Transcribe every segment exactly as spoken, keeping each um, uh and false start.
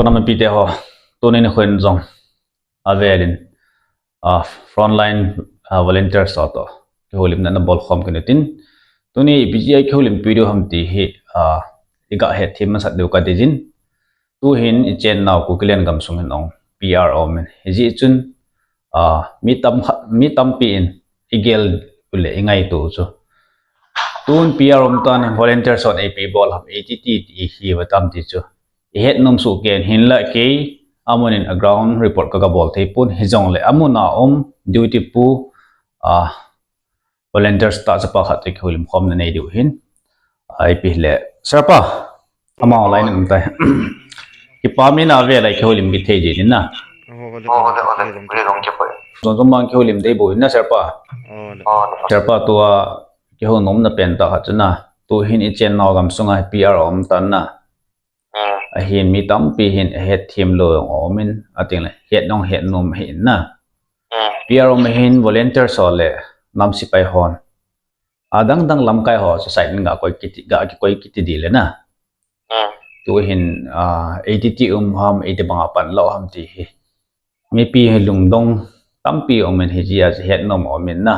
Nampi te ho, tuni nikho in jong avelin, ah, frontline, ah, volunteers ho toh kihoulimna ana bolkhom kit u hitin. Tuni ipi jeh a kihoulimpi diu ham ti hi, ah, iga hetthem masat diu kati jin. Tuhin ichennau Kukiland gamsung hin jong P R aumin. Hijeh chun, ah, mi tam kha-, mi tampi in igel u le ingaito u chu. Tun P R um tan volunteers hon ipi bol ham, iti ti, ti hi va tam ti chu. Ihet nom soh kei in, hinlah kei amun in a ground report ka, ka bol thei pon, hijongle amun a um duty pu, ah, volunteers tah chapa khat toh kihoulim khomna nei diu hin. Ipi le, Sir pa, amau line in um tai. Kipa, mi na ve lai kihoulim kit thei jin na. Aho, vale, vale, vale, vale, vale, vale. Jong jong mang kihoulim thei bou hin na, Sir pa. Oh, le. Sir pa, tua kihou nomna pen tah khat chu na. Tuhin ichennau gamsunga P R um tan na. Hmm. Ahin mi tampi hin ahetthem lou jong aumin, ating le, het jong het nom ahin na. Hmm. P R um ahin volunteers ho le nam sepai hon. Adang dang lamkai ho chu side in ga koi kiti, ga kikoi kiti di le na. Hmm. Tuhin, ah, iti ti um ham, iti banga pan lou ham ti hi. Mipi hi lungdong tampi umin, hijeh a chu het nom umin na.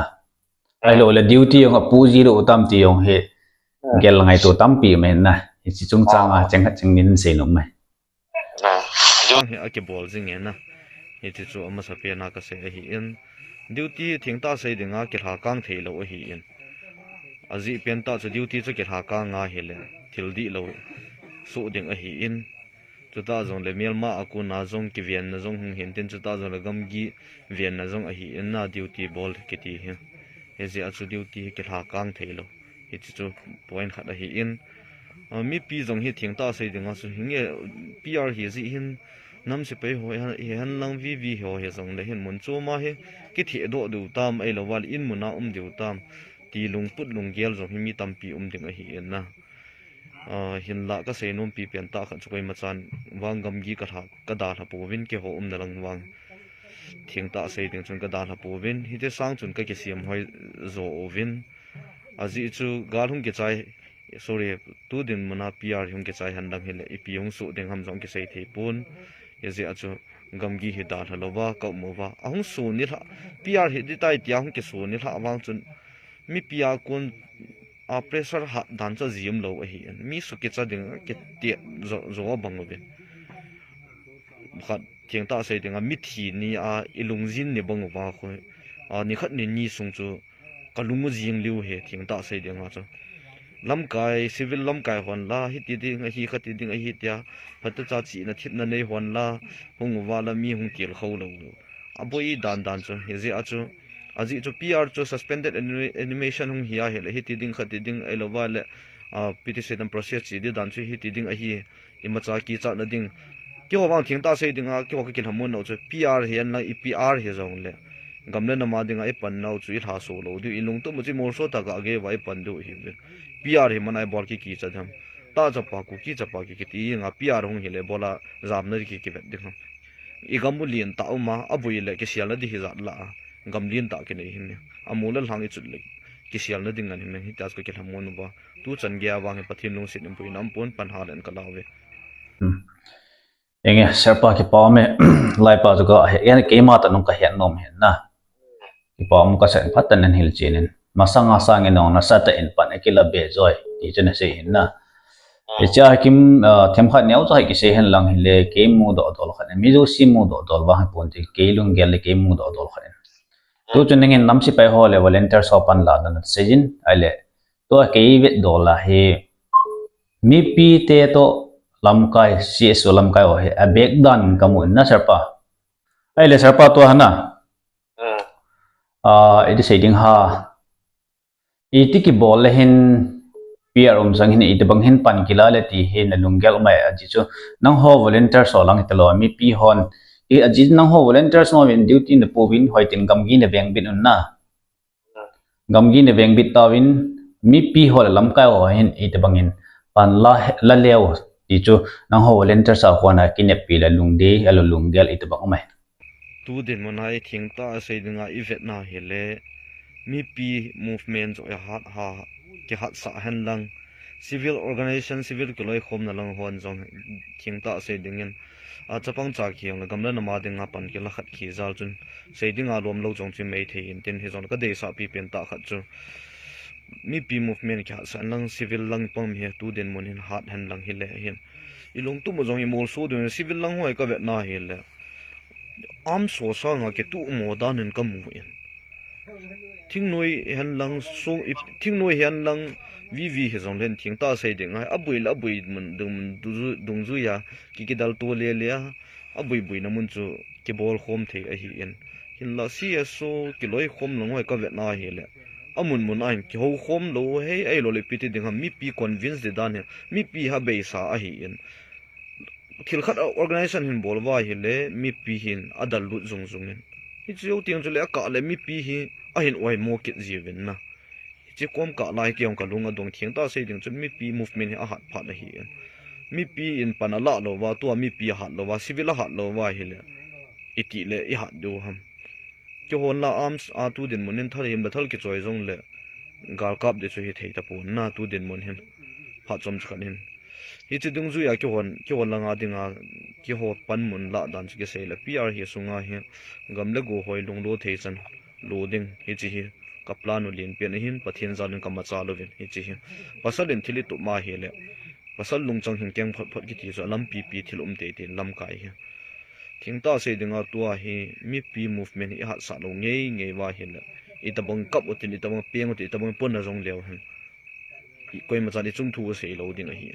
Ahilou le duty jong apu ji lou tam ti jong hi, hmm, gel ngaito tampi umin na. Hiche chungchang a, oh, cheng khat cheng ni in sei nom mai. Hmm. Hi akibol jing e na. Hiche chu amasa pen a kasei ahin. Duty thengtah sei dinga kilhakang thei lou ahin. Ajeh pen tah chu duty chu kilhakang ahile thil dihlou soh ding ahin. Chutah jongle melma a kona jong kivenna jong hung hin tin, chutah jongle gamgi venna jong ahin na, duty bol kiti hi. Hijeh a chu duty hi kilhakang thei lou. Hiche chu point khat ahin. Ah, mipi jong hi thengtah sei dinga chu hinge, P R hi jeh hin nam sepai ho hi hen lang, V V ho hi jongle hin mun chom a hi kithehdoh diu tam, ahilou vale in mun a um diu tam ti lungput lunggel jong hi mi tampi um ding ahin na. Ah, hinlah kasei nompi pen tah khat chu koima chan vang gamgi kalha, kadalha pouvin, keiho umna lang vang thengtah sei ding chun kadalha pouvin, hiti sang chun kakisem hoi jo uvin. Ajeh chu gal hung kichai, sorry, tu dinmun a P R hung kichai hen lang hile ipi hung soh ding ham jong kisei thei pon. Hijeh a chu gamgi hi dalha louva ka um uva, ahung so nilhah, P R hi ding tai tia hung kiso nilhah vang chun mipi a kon a pressure hat dan chu ajih um lou ahin. Mi sukicha ding kiti jo, jo abang uvin. Khat thengtah sei dinga mithi ni a ilungjin ni bang uva khu. A, nikhat ni ni sung chu kalung u jing lheh e, thengtah sei dinga chu. Lamkai, civil lamkai hon la, hiti ding ahi, khati ding ahi tia, phatecha chihna thepna nei hon la, hung uva la mi hung tilkhou lou. Aboi dan dan chu, hijeh a chu, ajeh chu P R chu suspended ani-, animation hung hi ahile, hiti ding, khati ding, ahilou vale, ah, petition process chi ding dan chu hiti ding ahi, imacha kichatna ding. Keiho vang thengtah sei dinga, keiho kakilhamon nau chu, P R hi hen lang, i P R hi jongle gam le nam a dinga ipan nau chu ilhaso lou diu, ilungtup u chu imolso tah a gei uva ipan diu ahi. P R hi mana ibol ki, kicha ding ham. Tah chapa, Kuki chapa ki, kiti inga P R hung hile bola jamna ding ki, kivet ding ham. Igam u lentah uma, aboi le kiselna ding hijat lah a, gam lentah kinei him e. Amol le lhang ichut le kiselna ding ngen him e, hitia chu kakilhamon uva. Tuchan gei a vang hi Pathen lungset in boina um pon, pan halen kala uve. Hmm. Enge, Sir pa, kipa ume, lai pa chu kahe, en keima tah nung kahet nom hin na. Kipa um kasei, phatah in nahil chen in. Masanga sangin jong nasatah in pan akila be joi, ti chu nasei hin na. Hiche a kim, ah, themkhat neocha hi kisei hen lang hile, kei mudoh dol khat in, mi jouse mudoh dol vang hi pon ti, kei lunggel le kei mudoh dol khat in. Tuchun nangin nam sepai ho le volunteers ho pan la na nasei jin, ahile, tua kei vetdoh la hi, mipi te toh lamkai, C S O lamkai ho hi abek dan kamu in na, Sir pa. Ahile, Sir pa, tua hana. Hmm. Ah, iti sei ding ham. Iti kibol le hin P R um sang hin itobang hin pan kila le ti hi nalunggel um ai, ajeh chu nangho volunteers ho lang hitalou, mipi hon. I ajeh nangho volunteers ho vin duty napouvin, hoitin gamgi navengbit un na. Gamgi navengbit tauvin, mipi ho le lamkai ho hin itobang in pan la, la leu ti chu nangho volunteers a kona kineppi le lungdei, ahilou lunggel itobang um ai. Tu dinmun a i thengtah a sei dinga i vetna hile, mipi movement joh i hat ha, kihatsah hen lang, Civil organization, civil kiloikhomna lang hon jong thengtah sei dingin, a, chapang cha kihong le gam le nam a dinga pan kila khat kijal chun, sei dinga lom lou jong chu mei thei in tin, hijongle ka deisah pipen tah khat chu mipi movement kihatsah lang, civil lang pang mi hi tu dinmun hin hat hen lang hile hin, i lungtup u jong i molso ding, civil lang ho ka vetna hile arms ho sanga kituh mo dan in ka mu in. Thingnoi hen lang, song, i, thingnoi hen lang, V V hi jong len thengtah sei ding ahi, aboi le aboi mun dung, dung, dungjuia, ki, kidal to le le a, aboi boina mun chu kibol khom thei ahi in. Hinla C S O kiloikhom lang ho ka vetna hile, amun mun a hin kihou khom lou hei, ahilou le ipi ti ding ham, mipi convince di dan hi, mipi ha beisa ahi in. Thil khat a organization hin bol uva hile, mipi hin adal lut jung jung in. Hiche jou teng chule akah le mipi hi ahin oimo kit jiuvin na. Hiche kom kah lai kei jong ka lung adong, thengtah sei ding chun mipi movement hi ahat phat ahi in. Mipi in pan alah lou uva, tua mipi ahat lou uva, civil ahat lou uva hile, iti le ihat diu ham. Kihon la arms a tu dinmun hin thal him le thal kichoi jongle, gal kap di chu hithei tapon na tu dinmun hin. Phat chom chu khat hin. Hiche dungjuia kihon, kihon langa dinga, kihou pan mun lah dan chu kisei le, P R hi sunga hi, gam le go hoi lunglo thei chan, lo ding, hiche hi, ka plan u lenpen ahin, Pathen jal in ka machal uvin, hiche hi. Pasal in thil itup ma hile, pasal lungchang hin keng phot phot kiti chu alampi pi thil um tei tei in lamkai hi. Thengtah sei dinga tua hi mipi movement hi ihatsah lou ngei ngei uva hile, itobang kap utin, itobang peng utin, itobang pon na jong leu hen, i koima chan i chungthu sei lou ding ahi.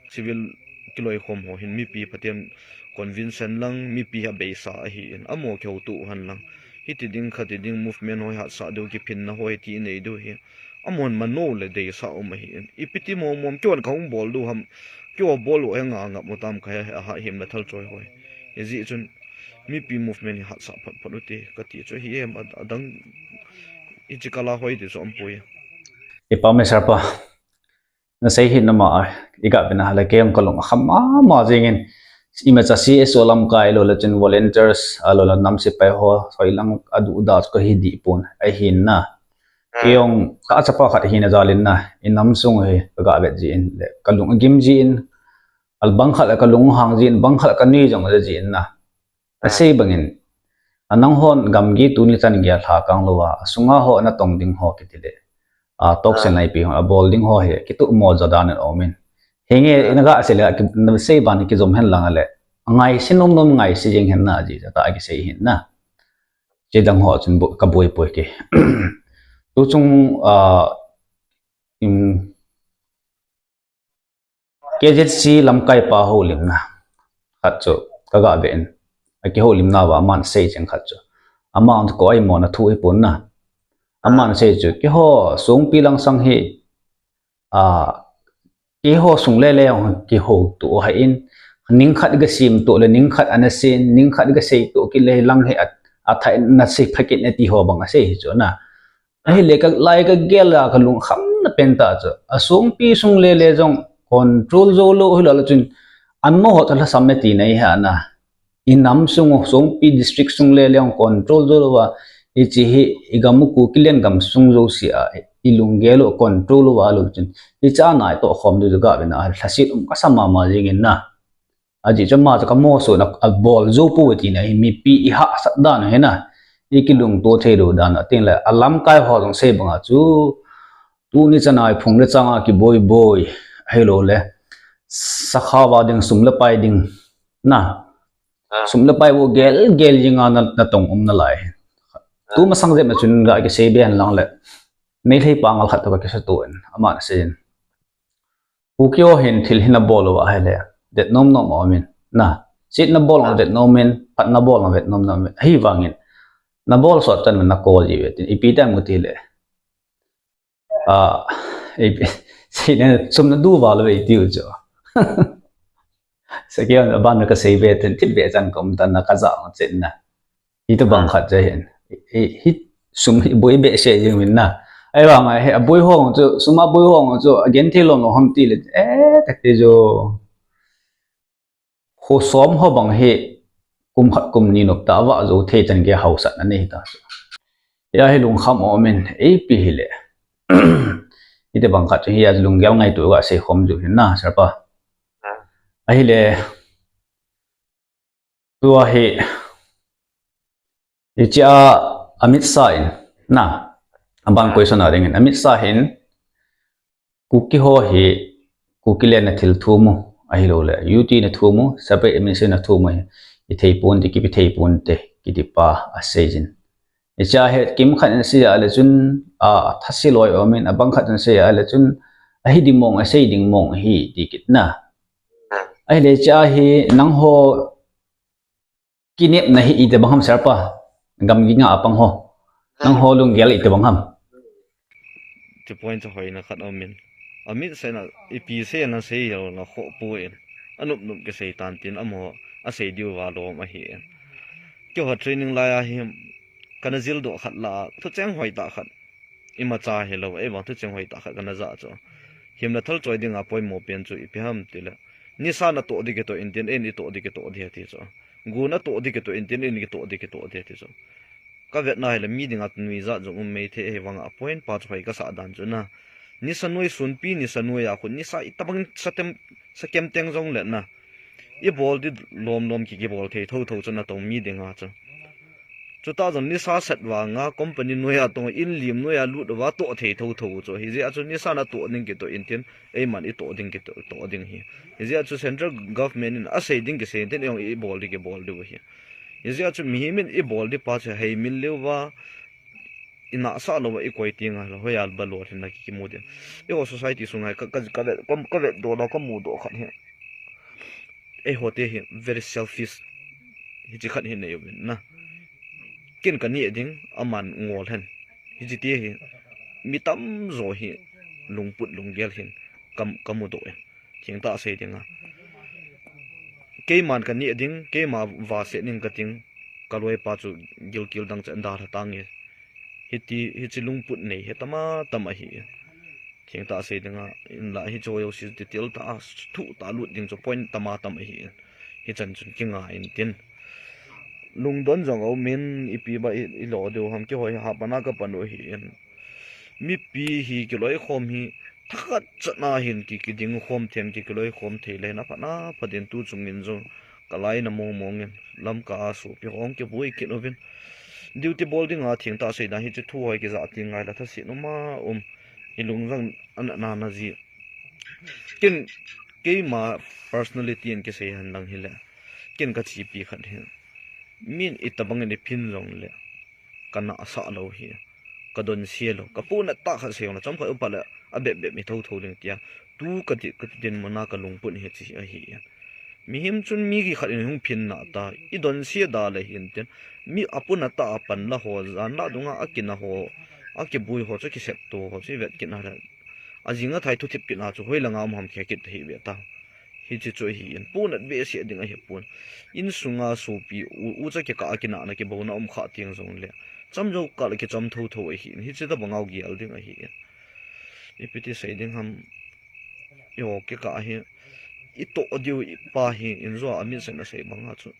Civil kiloikhom ho hin mipi phaten convince hen lang, mipi ha beisa ahi in, amaho kihouto hen lang. Hiti ding khati ding movement ho ihatsah diu, kiphinna ho iti inei diu hi, amahon mano le deisah um ahi in. Ipi ti mong mong, kihon kahung bol diu ham, kihon bol u he nga ngap u tam kahe, ahat him le thal choi ho. Hijeh chun mipi movement hi hatsah phot phot ute kati chu ahi em, a, adang hiche kala hoi ti chu umpoi. Ipa Mister Pa, nasei hi nama, iga bena le kei jong kalung akham mama jingin, imacha C S O lamkai lou le chun volunteers, alou le nam sepai ho, hoi lang aduh da chu kahi dih pon, ahin na. Kei jong ka chapa khat hina jal in na, i nam sung hi kaga vet jin le, kalung agim jin, al bang khat le kalung hang jin, bang khat le kanui jong le jin na. Asei bangin, a nanghon gamgi tuni chan gei a lhakang louva, asunga ho natong ding ho kiti le, a toksen laipi ho, abol ding ho hi kituh mo jo dan in aumin. Hinge, inaga sei le, ki, nasei ban kijom hen lang le, angaise nom nom ngaise jeng hen na ji, jata kisei hin na. Chidang ho chun bo, kaboi poi kei. Tuchung, a, im, K Z C lamkai pa houlimna khat chu kaga ve in. Akihoulimna uva aman sei cheng khat chu, ama chu ko aimona thu ahipon na. Aman sei chu, keiho Songpi lang sang hi, a, keiho sung le le jong kihouto ahin, ning khat gasem to le ning khat ana sei, ning khat gasei to kit le lang hi a, athah in nasei pha kit in ati ho bang asei hi chu na. Ahile ka, lai kagel a kalung khamna pen tah chu, asongpi sung le le jong control jou lou hilou le chun, amaho toh lhasam e tina ihi na. I nam sung u, Songpi district sung le le jong control jou louva, hiche hi i gam u Kuki lengam sung jouse a, i lunggel u control louva lou chun, hiche a nai toh khom diu chu ga ve na, lhaset um kasa mama jingin na. Ajeh chu ama chu kamohsona abol jou pou tina hi mipi i hahsat dan u hi na. I kilungto thei lou dan u tin le alamkai ho jong sei banga chu tuni chana i phung le changa kiboi boi ahilou le sakha va ding sum le pai ding na. Sum le pai bou gel gel jinga na, natong um nalai. Tu masang jep na chun ga kisei be hen lang le. Meitei pa ngal khat toh kakisuto in aman asei in. Kuki ho hin thil hi nabol uva ahile, det nom nom aumin. Na, set nabol u det nomin, phat nabol u det nom nomin. Ahivangin, nabol sot chan nako jiuve tin, ipi time u tile. A, ipi, sei ne, sum nadu val uve itiu chu. Sekian, aban kasei ve tin, thil ve chan kaum tan na kaja chen na. Hitobang khat chu ahin. I, i, hi sum hi boi behseh jeng uvin na. Ahivanga hi aboi ho chu, sum aboi ho chu, agenthei lom lom ham tile, eh, kati chu. Kho som ho bang hi, kum khat kum ni nop tah a vah jou thei chan gei hausatna nei ta chu. Hia hi lungkham aumin, ipi hile. Hiti bang khat chu hi a lunggel ngaito ka sei khom ju hin na, sir pa. Ahile, tua hi, hichia Amit Shah in, na, abang question a dingin, Amit Shah hin, Kuki ho hi, Kuki le na thil thum u, ahilou le, U T na thum u, separate administration na thum u hi, i thei pon te, kipi thei pon te, kiti pa, asei jin. Hichia hi, kim khat in sei a le chun, a, thasi loi omin, abang khat in sei a le chun, ahi ding mong, asei ding mong, hi, ti kit na. Ahile hichia hi, nang ho, kinepna hi iti bang ham sir pa, gam ginga apang ho. Nang ho lunggel iti bang ham. Ti point chu hoina khat omin. Amit Shah na ipi sei na sei lo na kho pu in. Anup nup ke sei tan tin amo asei diu va lom ahi in. Keiho training lai a hi kana jil do khat la thucheng hoi ta khat. Imacha hi lo, ei vang thucheng hoi ta khat kana ja chu. Him na thal choi dinga poimo pen chu ipi ham ti le. Nisa na to di ke to in tin, ei ni to di ke to di ti chu. Gu na to di ke to in tin, ei ni to di ke to di ti chu. Ka vet na hi le mi dinga nui ja jong um mai the hi vang a point pa chu hoi ka sa dan chu na. Nisa nui sun pi, nisa nui a khu, nisa itabang sa tem, sa kem teng jong le na. I bol di lom lom ki, ki bol thei tho tho chu na tong mi dinga chu. Chuta jong nisa set vanga company noi a tong in lim noi a lut va to thei tho tho chu. Hijeh a chu nisa na to ding ki to in tin, ei man i to ding ki to, to ding hi. Hijeh a chu central government in asei ding ki sei in tin, ei jong i bol di ki bol di hi. Hijeh a chu mihem in i bol di pa chu hei min leu va, i na sa lo va i koi ti ngai lo, hoi al ba lo hin na ki, ki mu di. I ho society sunga ka, ka, ka vet, ka, ka vet do lo, ka mu do khat hi. Ei ho te hi very selfish. Hichi khat hi nei uvin na. Kin ka ni ding, aman ngol hen. Hichi te hi mi tam jo hi lungput lunggel hin ka, ka mu do e. Thing ta sei dinga. Keiman ka ni ding, keima va se ning ka ting, ka loi pa chu gilkil dang chen da tha tang e. Hiti, hichi lungput nei he tama tam ahi. Thing ta sei dinga, in la hi cho yo si ti til ta, thu ta lut ding chu point tama tam ahi. Hichan chun kinga in tin. Lungdon jong a um in, ipi ba i, i lo deu ham keiho hi ha pana ka pan u hi in. Mipi hi kiloi khom hi, thakhat chatna hin ki, ki ding khom them ki, kiloi khom thei le na pana pa din tu chung in jong ka lai na mong mong in. Lamka a sopi hong ki bui kin uvin. Duty bol dinga thing ta sei dan hi chu thu hoi ki ja ti ngai la tha si nu ma um. I lung jang an na na ji. Kin keima personality in ki sei han lang hi le. Kin ka chi pi khat hi. Min itabang in i phin jong le. Ka na sa lo hi. Ka don sia lo. Ka pu na ta khat sei jong le. Chom khat upa le. A bep bep mi tho tho ding tia. Tu ka ti, ka ti din mo na ka lungput hi chi ahi. Mihem chun mi ki khat in hung phin na ta, i don sia da le hin tin. Mi a pu na ta a pan la ho, jan la dunga a kin a ho, a ki bui ho chu ki sep to ho chu i vet kin a le. A jing a thai thu thip kin a chu hoi la nga um ham khe kit hi ve ta. Hichi chu hi in. Pu na ve sia ding ahi pun. In sunga sopi, u, u cha ki ka a kin a na ki bo na um kha ting jong le. Cham jo ka le ki cham tho tho ahi in. Hichi ta bang au gial ding ahi in. Ipi ti sei ding ham. I ho ki ka hi. I to diu i pa hi in jo a min sen a sei bang a chu.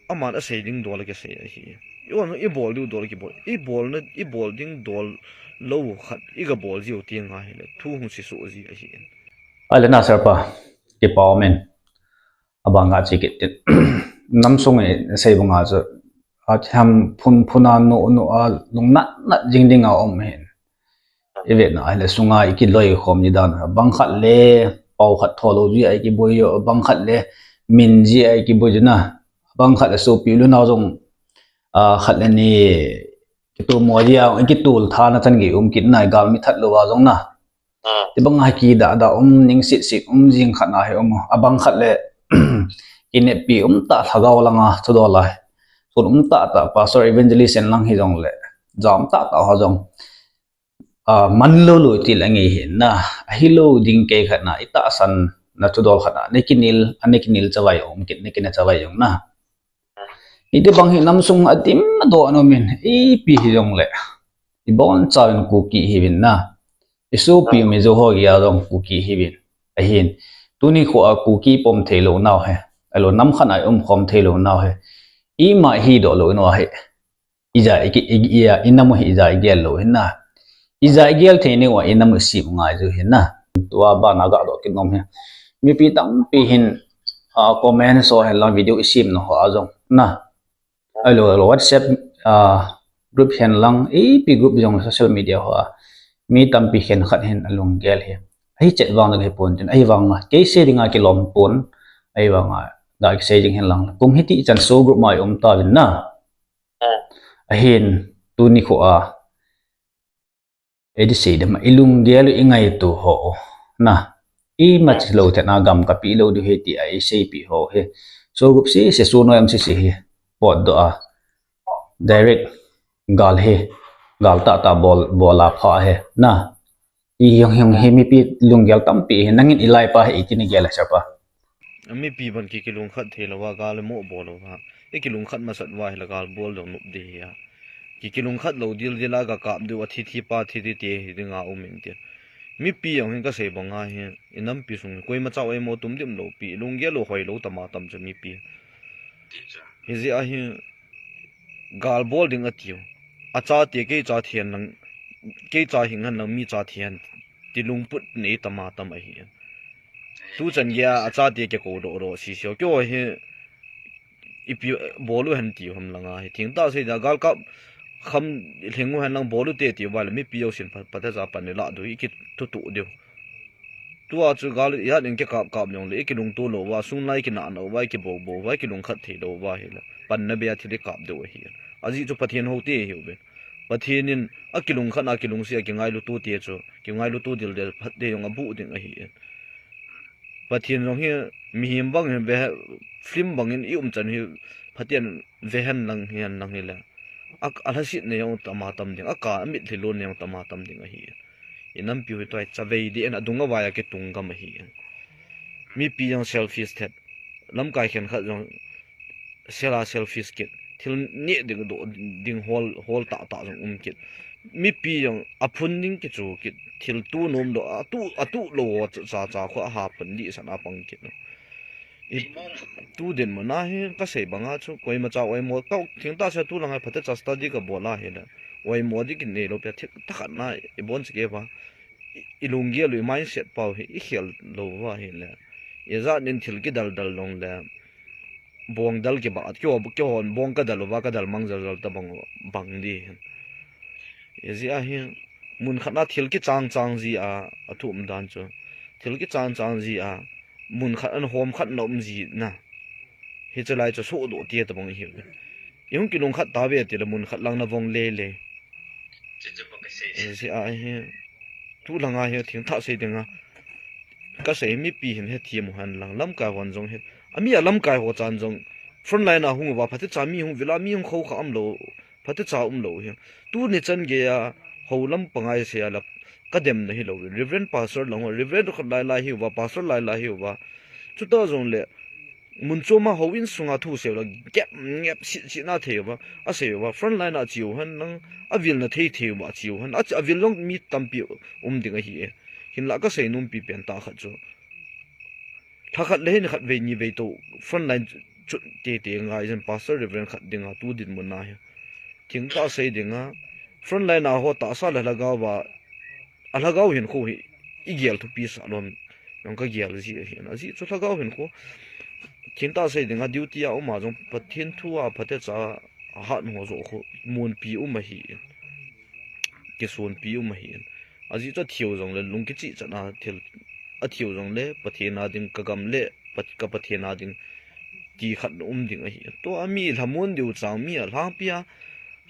Aman a sei ding dol a ki sei ahi. I ho i bol diu dol a ki bol. I bol na, i bol ding dol lo khat. I ka bol jiu ti nga hi le. Thu hung si su ji ahi. Ale na sir pa. Ti pa men. Abang a chi kit. Nam sung e sei bang a chu. A tham phun phun a no no a lung nat nat jing ding a um hin. I vet na, ahile sunga i kiloi khom ni dan. Bang khat le, pau khat tho lo ji a i kiboi jo, bang khat le, min ji a i kiboi jo na. Bang khat le sopi lu nau jong, a, khat le ni, kitu mo ji a, i kitul tha na chan gei um kit na, gal mi that lo a jong na. Ti bang a ki da da um, ning sit sit um, jing khat na he um. A bang khat le, kinepi um ta, lhagao langa, chu do lai. Sun um ta ta, pastor evangelist en lang hi jong le, jam ta ta ho jong. A, man lo lo ti la nge hi na, a hi lo ding kei khat na, i ta san na thu dol khat na, ne kinil, a ne kinil chavai um kit, ne kina chavai um na. I te bang hi nam sung a dim a do no min, i pi hi jong le. I bon cha in Kuki hi vin na. I su pi mi jo ho ya jong Kuki hi vin. A hin, tu ni khu a Kuki pom thei lo nau he. A lo nam khat a i um khom thei lo nau he. I ma hi do lo no he. I ja, i ki, i, i, i, i nam hi i ja, i gel lo hin na. Ija igel thei ni wa inam isim ngai ju hin na. Tua bana gadoh kit nom hi. Mipi tampi hin, ah, comment so hen lang video isim na ho a jong na. Alo, alo, WhatsApp, ah, group hen lang, ipi group jong social media ho a. Mi tampi khen khat hin alunggel hi. Ahi chet vang na hi pon tin, ahi vang na. Kei se dinga kilom pon, ahi vang a. Ga kei se ding hen lang. Kum hiti chan so group mai um ta vin na. Ahin, tuni kho a. Edi sei dem, ilunggel u ingaito ho. Na, ima chi lo te na gam kapi lo du he ti a isei pi ho he. So group si, se su no em si si he. Pot do a. Direct gal he. Gal ta ta bol, bol a pha he. Na, i hiong hiong he mipi lunggel tampi he. Nangin ilai pa he ikini gel a sa pa. Mipi ban ki kilungkhat thei lo va gal mo bol lo va. I kilungkhat masat va hi la gal bol dong nup di hi a. Ki kilungkhat lo dil dil a ga kap diu a thi thi pa thi thi ti hi ding a um in ti. Mipi jong hin ka sei bang a hi, i nampi sung koima chau ei mo tum dim lo pi, lunggel lo hoi lo tama tam chu mipi. Hi zi a hi gal bol ding a tiu. A cha ti kei cha thian lang, kei cha hing han lang mi cha thian ti lungput nei tama tam a hi. Tu chan gei a, a cha ti ke ko do do si si. Kyo hi, ipi bol u hen ti ham langa hi. Thing ta sei da gal kap kham lhing u hen lang bol u te ti va le mipi jo sin pha, pha te za pan le la du i ki tu tu diu. Tua chu gal ya ning ke kap kap nyong le i ki lung tu lo va, sung lai ki na no va, i ki bo bo va, i ki lung khat thei lo va hi le. Pan na be a thi le kap diu hi. A zi chu Pathian ho te hi u be. Pathian in a ki lung khat na ki lung si a ki ngai lu tu te chu, ki ngai lu tu dil del phat te jong a bu ding a hi. Pathian jong hi mihem bang hin ve, film bangin i um chan hi Pathian ve hen lang hi hen lang hi le. A, a lhasit nei jong tama tam ding, a ka a mit lhi lon nei jong tama tam ding a hi. I nampi hui tuai cha vei di en a dung a vai a ki tung gam a hi. Mipi jong selfish thet. Lamkai khen khat jong sela selfish kit, thil neh ding do ding hol, hol ta ta jong um kit. Mipi jong a phun ding ki chu kit, thil tu nom do, a tu, a tu lo cha cha kho a ha phun di san a pang kit. I tu din mo na hi ka sei bang a chu koima cha oi mo ka thing ta se tu lang a pha te cha study ka bol a hi le. Oi mo di ki nei lo pe thik ta khat na i bon chi ke va. I, i lunggel u i mindset pau hi, i khel lo va hi le. I za nin thil ki dal dal long le. Bong dal ki ba, ki ho, ki ho, bong ka dal u va, ka dal mang zal zal ta bang, bang di. I zi a hi, mun khat na thil ki chang chang zi a, a thu um dan chu. Thil ki chang chang zi a, mun khat an hom khat na um zi na. Hi chu lai chu so do ti ta bang hi. I hung ki lung khat ta ve ti le mun khat lang na vong le le. Zi a hi, tu lang a hi, thing tha sei ding a. Ka sei mipi hin he thiam u han lang, lamkai hon jong he. A mi a lamkai ho chan jong, front line a hung u va, pha te cha mi hung vil a, mi hung kho kha um lo, pha te cha um lo hi. Tu ni chan gei a, ho lam pangai se a la, ka dem na hi lo. Reverend Pastor lang ho, Reverend khat lai lai hi u va, Pastor lai lai hi u va. Chu ta jong le, mun chom a ho in sung a thu se u la, gep, ngep, sit, sit na thei u va, a sei u va, front line a chi u han lang, a vil na thei thei u va, chi u han, a, a vil jong mi tampi um ding a hi e. Hin la ka sei num pi pen ta khat chu. Lha khat le hin khat vei ni vei to front line chu te te ngai zen pastor reverend khat ding a tu din mun na hi. Thing ta sei ding a front line a ho ta sa le lhagao va a lhagao hin khu hi i gel thu pi sa lom nang ka gel zi hi na zi chu lhagao hin khu thing ta sei ding a duty a um a jong Pathian thu a pha te cha a hat ho zo khu mun pi um a hi. Ki sun pi um a hi. A zi chu thiu jong le lung ki chi chan a thil a thiu jong le Pathian a ding ka gam le Pat-, ka Pathian a ding ti khat na um ding a hi. To a mi lhamun diu chang mi a lhang pi a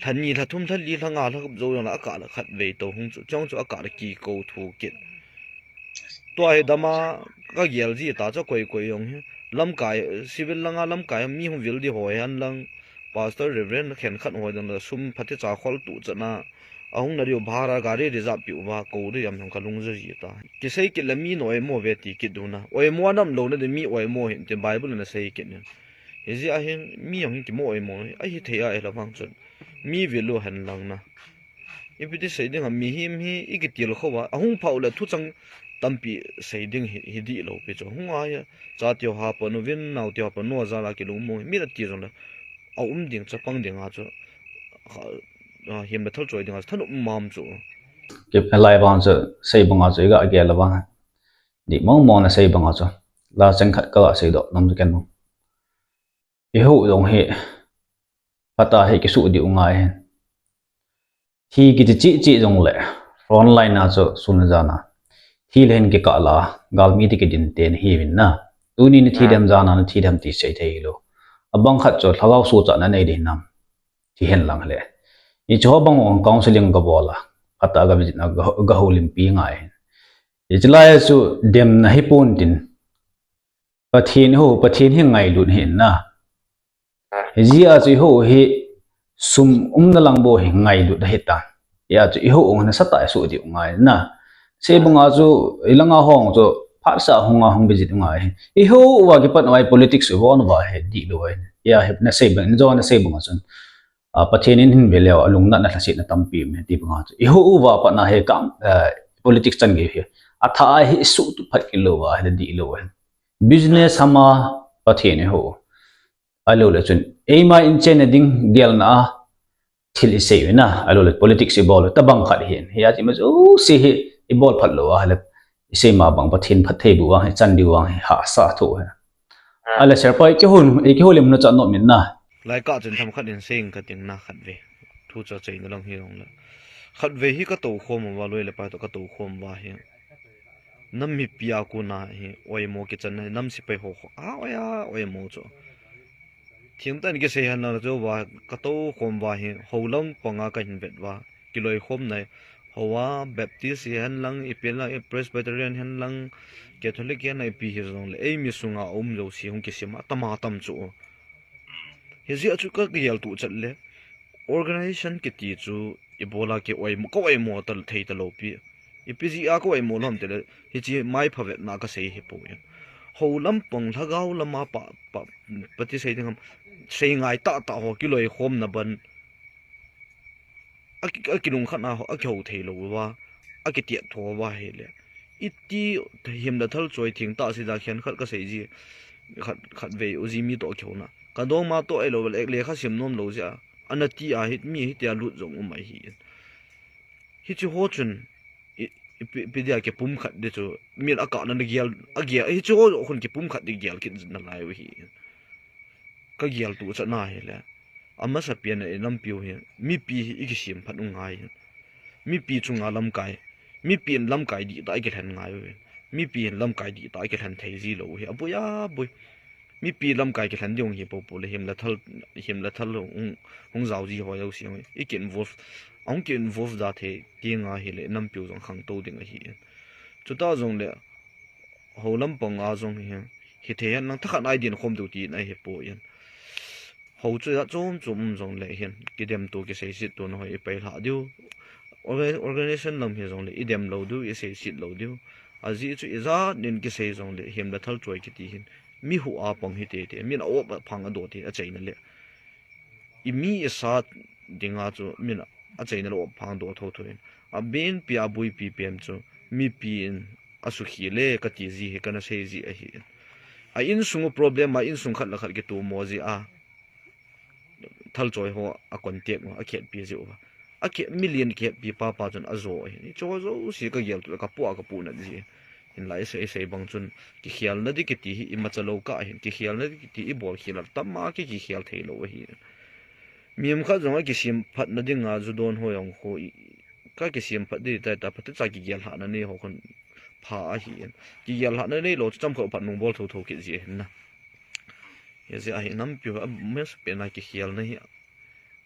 lha ni lha thum lha li lha nga lha kup zo jong la a ka la khat vei to hung chu chong chu a ka la ki ko thu kit. To a hi dam a ka gel zi ta chu koi koi jong hi. Lamkai, civil lang a lamkai mi hung vil di hoi han lang. Pastor Reverend khen khat hoi dang la sum pha te cha khol tu chan a. A hung na diu bhara gari reserve piu va ko diu jam jong ka lung jo ji ta. Ki sei kit le mi na oimo ve ti kit diu na. Oimo a nam lo na de mi oimo hin te Bible na sei kit ne. Hi zi a hin mi jong hin ki mo oimo. A hi thei a e la vang chun. Mi vil u han lang na. I pi ti sei ding a mi him hi i ki til kho va. A hung phau le thu chang tampi sei ding hi, hi di lo pi chu. Hung a ya. Cha tiu ha pa nu vin nau tiu ha pa nu a za la ki lung mo. Mi la ti jong le. A um ding chapang ding a chu, kha, a, him le thal choi ding a chu, thanop um mam chu. Ki-, lai banga chu, sei banga chu, iga gel a banga. Di mong mong na sei banga chu. La cheng khat kaga seidoh nom chu ken mong. Eiho jong hi, phatah hi kisuh diu ngai hin. Thi kiti cheh cheh jongle, front line a chu sun le jan a. Thi le hin kikah la, galmi ti kidin te nahiuvin na. Tuni nathi dem, jan a nathi dem ti sei thei hilou. Abang khat chu lhagao suhchatna nei ding nam. Thi hen lang le. Hiche ho bang jong counseling kabol a. Phatah a ga visit a ga, ga houlimpi ngai hin. Hiche lai a chu demna hipon tin. Pathen ho, Pathen hi ngailut ahi na. Hijeh a chu eiho hi sum umna lang bou hi ngailut ahitan. Hijeh a chu eiho jong nasatah a isuh diu ngai na. Sei banga chu, ilanga hung chu, phatsah hunga hung visit ngai. Eiho uva kipat uva politics ibol uva hi dihlou ahi. Hijeh a hi nasei bang, najo nasei banga chun. A, Pathen in hin ve leu, alungnatna lhasetna tampi um e ti banga chu. Eiho uva patna hi kam, eh, politics chan gei hi. Athah a hi isuh tup phat kit lou uva, hi dihlou ahi. Business ham a Pathen eiho. Ahilou le chun, eima in chenna ding gelna a thil isei u na, ahilou le politics ibol u tabang khat hin. Hijeh a chu ima jouse hi ibol phat lou a, ahile isei ma bang Pathen phattheiboh vang hi, chan diu vang hi, hahsa thu hi. Ahile sir pa, ikihou, ikihoulimna chu anom in na. Lai kah chun themkhat in sei inge kating na khatvei. Thu chu achaina lang hijongle. Khatvei hi katou khom uva, loi le pai toh katou khom uva hi. Nam mipi a kona hi, oimo kichanna hi, nam sepai ho khu. A, oi a, oimo chu. Themtah in kisei hen lang chu uva, katou khom uva hi, hou lampang a kahin vet uva. Kiloikhomna hi, hou a, Baptist hihen lang, ipi lang, i Presbyterian hihen lang, Catholic hihen lang, ipi hijongle, eimi sunga um jouse hung kisem a, atama tam chu. Hijeh a chu kagel tuh chat le, organization kiti chu, ibol a ki oimo, ka oimo ta thei talou pi. Ipi jeh a ka oimo lou ham tile, hiche mai phavetna kasei hi poi. Hou lampang lhagao lama pa, pa, pati sei ding ham, sei ngai tahtah ho kiloikhomna ban. Aki, akilungkhatna ho, akihou thei lou uva, akitiat tho uva hile. Iti himle thal choi thengtah seija khenkhat kasei ji, khat, khatvei u ji mi toh kihouna. Kadongma toh ahilou le, lekha sim nom lou jeh a, ana ti a hi, mi hitia lut jong um ahi. Hiche ho chun, i, ipi, ipi dia kipumkhat di chu, min akah na gel, agel, hiche ho khun kipumkhat di gel kit nalai u ahi. Kagel tuh chatna hile. Amasapen a inampiu hi, mipi hi ikisem phat u ngai. Mipi chunga lamkai, mipi in lamkai dihtah ikilhen ngai u. Mipi in lamkai dihtah ikilhen thei ji lou hi, aboi aboi. Mipi lamkai kilhen ding hi popo le himle thal, himle thal hung, hung jao ji ho jouse hi iki involve, ahung ki involve da thei tenga hile inampiu jong khangtou ding ahi. Chutah jongle, hou lampang a jong hi, hithei hen lang thakhat a idin khom diu tina ahipoi. Hou chu ijat chom chom um jongle hin, kidemto kiseiset tona ho ipailhah diu. Orga-, organization lam hijongle, idem lou diu, iseiset lou diu. Ajeh chu ijat in kisei jongle, himle thal choi kiti hin, mi huh a pang hi teitei, min a-op phang adoh te, achaina le. Imi isa dinga chu, min achaina le op phang adoh thotho in. Abenpi a abuipi pen chu, mipi in asukhi le kati ji hi, kana sei ji ahi. A insung u problem a, insung khat le khat kitomo ji a. Thal choi ho a contact u, akhetpi ji uva. Akhe-, million khetpi papa chun ajo ahi. Hiche ho jouse kagel tuh, kapu a kapu nat ji. Hinla isei, isei bang chun, kikhelna di kiti hi, imacha lou kah hin, kikhelna di kiti, ibol khel a, tama ki, kikhel thei lou ahi. Mihem khat jong akisem phatna dinga, ju don ho jong khu, i, kakisem phat di tai ta, phatecha kigel lhahna nei ho khun pha ahi. Kigel lhahna neilou chu, chomkhat phat nung bol thotho kit ji ahin na. Hijeh a hi nampiu, amasapen a kikhelna hi,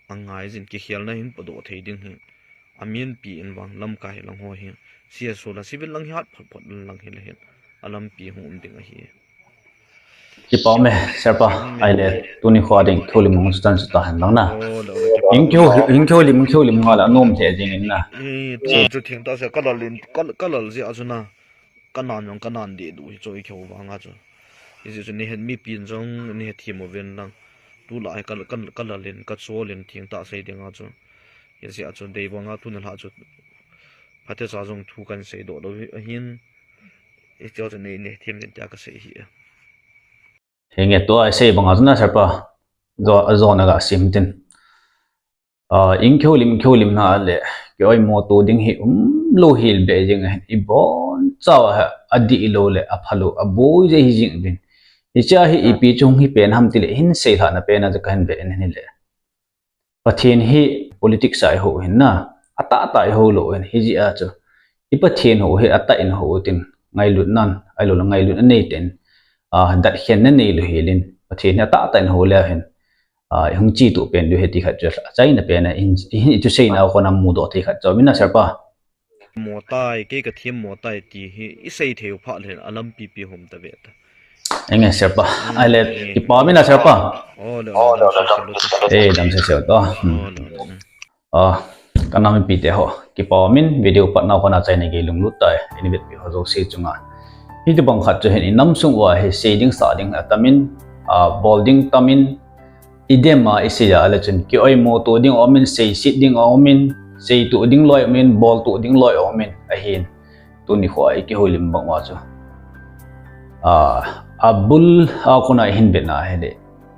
angai jin kikhelna hin podoh thei ding hi. Aminpi in vang lamkai lang ho hi. C S O la civil lang hi hat phot phot lang hile hin. Alampi hung um ding ahi. Kipa ume, sir pa, ahile, tuni kho a ding, kihoulim hung chu chan chu tahen lang na. Oh, lo, lo, kipa. Hung kihou, hung kihoulim, hung kihoulim nga la, anom thei jing in na. Eh, tu chu thengtah se, kalal in, kal-, kalal jeh a chu na. Kanan jong kanan deh duh hi chu ikihou vanga chu. Hijeh chun nahet mipin jong nahethem uvin lang. Tulai hi ka, ka, kalal in, kachol in thengtah sei dinga chu. Hijeh a chu dei vanga tuna lhah chu. Phatecha jong thu kahin seidoh lou ahin. Hiche chu nei, nahethem in tia kasei ahi. Henge tua isei banga chu na sir pa. Jo, jona gasem tin. Ah, in kihoulim, kihoulimna le, kioimo to ding hi umlou hel beh jeng ahin, ibonchauva hi adih lou le, aphalou, aboi jeh hi jeng uvin. Hichea hi ipi chu hung hi pen ham tile, hin seilhahna pen a chu kahin ve in ahile. Pathen hi politics a ihou hin na, atahtah ihou lou hin, hijeh a chu. I Pathen hou hi atah in hou utin, ngailutnan, ahiloule ngailutna neiten, ah, datkhenna neilou helin, Pathen hi atahtah in hou leu hin, ah, ihung chetuh pen diu ahi ti khat chu achaina pen a, ihin, ihin ituseina a kona mudoh thei khat chu aum in a Sir pa. Motai, kei kathem motai ti hi isei thei u phat le alampi pi hom ta ve ta. Enge Sir pa. Ahile, kipa um in a Sir pa. Eh, damsel sel to. Ah, ka nam mipi te ho, kipa um in, video patna kona achaina gei lunglut tah in vetpi ho jouse chunga. Hitobang khat chu hin inam sung uva hi sei ding sah ding atam in, ah, bol ding tam in, idem a isei a le chun kioimo to ding aum in, seiset ding aum in, seituh ding loi aum in, boltuh ding loi aum in, ahin. Tuni khoa ikihoulim bang uva chu, ah, abul a kona ihin vetna ahile,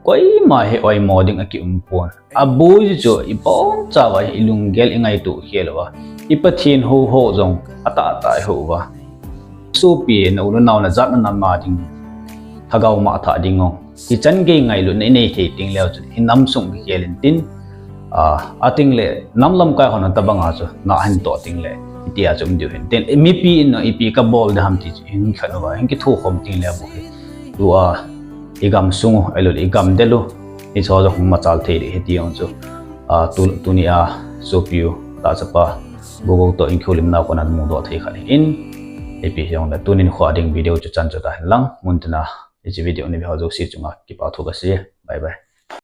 koima hi oimo ding akium pon. Aboi chu ibonchauva ilunggel ingaito khel uva, i Pathen hou ho jong atahtah ihou uva, sopi, na u na nao, na jat na nam a ding, lhagao mangthah ding jong, hichan gei ngailutna inei thei tengleu chun inam sung kikhel intin, ah, atengle nam lamkai hon tabanga chu na ahin toh tengle, hitia chu um diu hin tin, mipi in jong ipi kabol ding ham ti chu ihin khen uva, ihin kithokhom tengle bou hi, tua igam sung u, ahiloule igam del u, hicheho jong hung machal thei ding ahi ti jong chu, ah, tu, tunia sopi u, tahchapa Gogou toh in kihoulimna kona mudoh thei khat ahin, ipi hijongle tunin khoa ding video chu chan chu tahen lang, muntina hiche video neive ho jouse chunga kipa thu kasei. Bye bye.